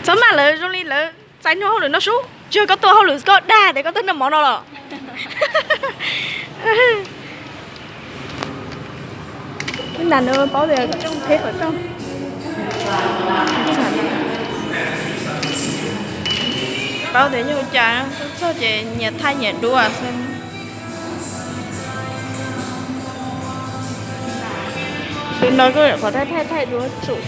Pab mas lawv zoo li lawv txais noj hauj lwm no sub, tsis yog koj tuaj hauj lwm koj dag tias koj tuaj noj mov no los. Nas no paub tias qheb qhov rooj, paub tias yog cas txog ces nyias thaij nyias duab xwb. Tus no kuj qhov thaij thaij thaij duab tsum.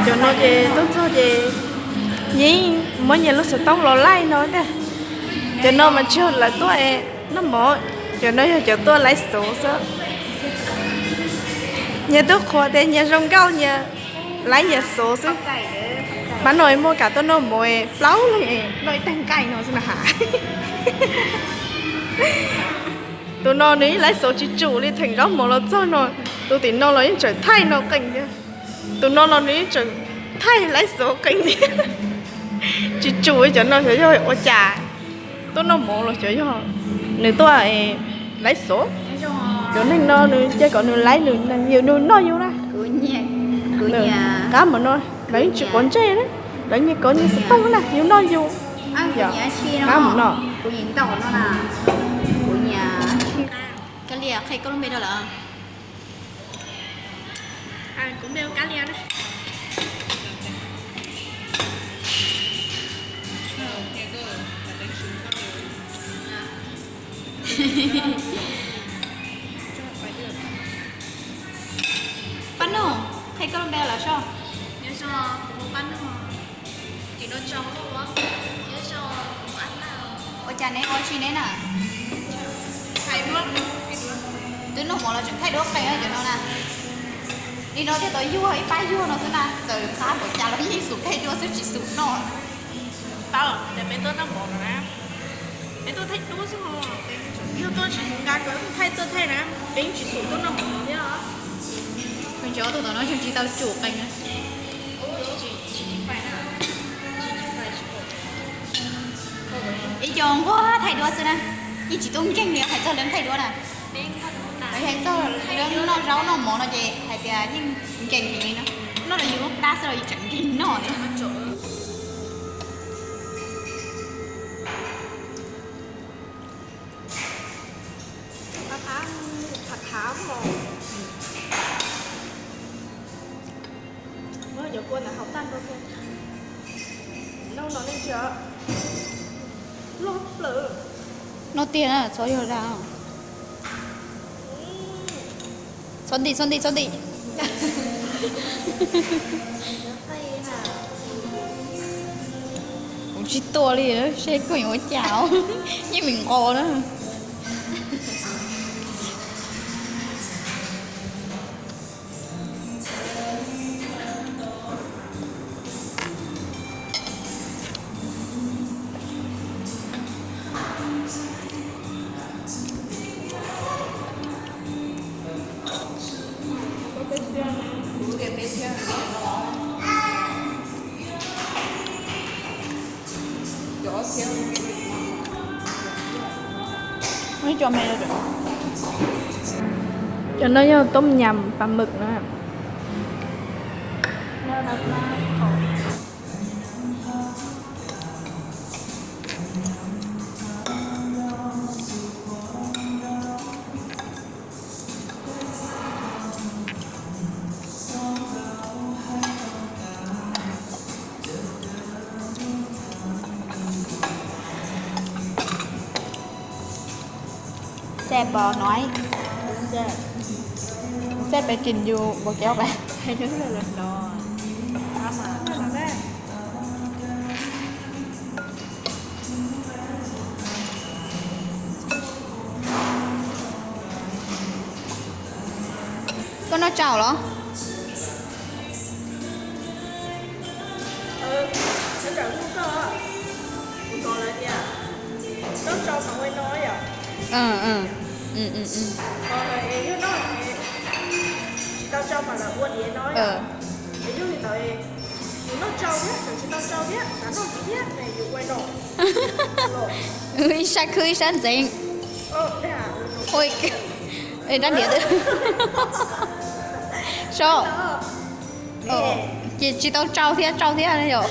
Cov no ces tuaj txog ces yeej muab nyias lub xov tooj los laij no tiag. Cov no mas tsis yog lawv tuaj noj mov, cov no yog cov tuaj laib xov xwb. Nyias twb qhuas tias nyias zoo nkauj nyias laib nyias xov xwb. Pab no muaj kam tuaj noj mov plaub leeg, noj ib tag nqaij no xwb na has. Tus no nws yeej laib xov tsis tsum li, theem zaub mov los txog no, tus tim no los yeej tseem thaij no qees tiag. Tus no los nws yeej tseem thaij laib xov qees tiag. Tsis tsum li cov no xyov yog ua cas, tuaj noj mov los xyov yog nws tuaj laib xov. Cov neeg no nws cia kom nws laib nws, yus nws noj yus na. Qab mus no lawv yeej tsis quav ntsej na, lawv nyias kov nyias xov tooj na, yus noj yus. Qab mus no. Kab li qhia koj lub npe rau lawm. Kuv npe ua Kab Lia na. Pab Nug, qhia koj lub npe lawm soj. Nyob zoo, kuv hu Pab Nug. Tim no tsaug. Nyob zoo, kuv hu Ab Nag. Ua cas neb ua tsi neb na? Twb noj mov los tseem thaij duab qees cov no na. Li no thiaj tau yuag ib pab yuag no xwb na, txawm qab npaum cas los yeej xub thaij duab xwb tsis xub noj. Paub tias peb tuaj noj mov no na, peb tuaj thaij duab xwb os. Yog tuaj tsis mus nqa koj thaij tuaj thaij na, peb yeej tsis xub tuaj noj mov no thiab os. Peb tsis ob tug tom no tseem tsis tau tsum qees na. Ib co nquag thaij duab xwb na, yeej tsis tub nkeeg li hais txog lawv thaij duab na. Hais txog lawv noj zaub noj mov no ces hais tias yeej nkeeg heev li no. Noj los yus lub plab xwb los yus tseem nkeeg noj li. Noj tiag na, txhob yog dag. Txhob ntim, txhob ntim, txhob ntim. Kuv tsis tua li, seb koj yuav ua cas, yeej meem nqos na. Cov no yog toob nyam pas mws na. Xe bò nói. Xe bé trình dù bộ kéo bé. Noj tsau los? Ib sab khwb ib sab ntxeev. Rab diav twb so, ces tsis tau tsau thiab, tsau thiab yom.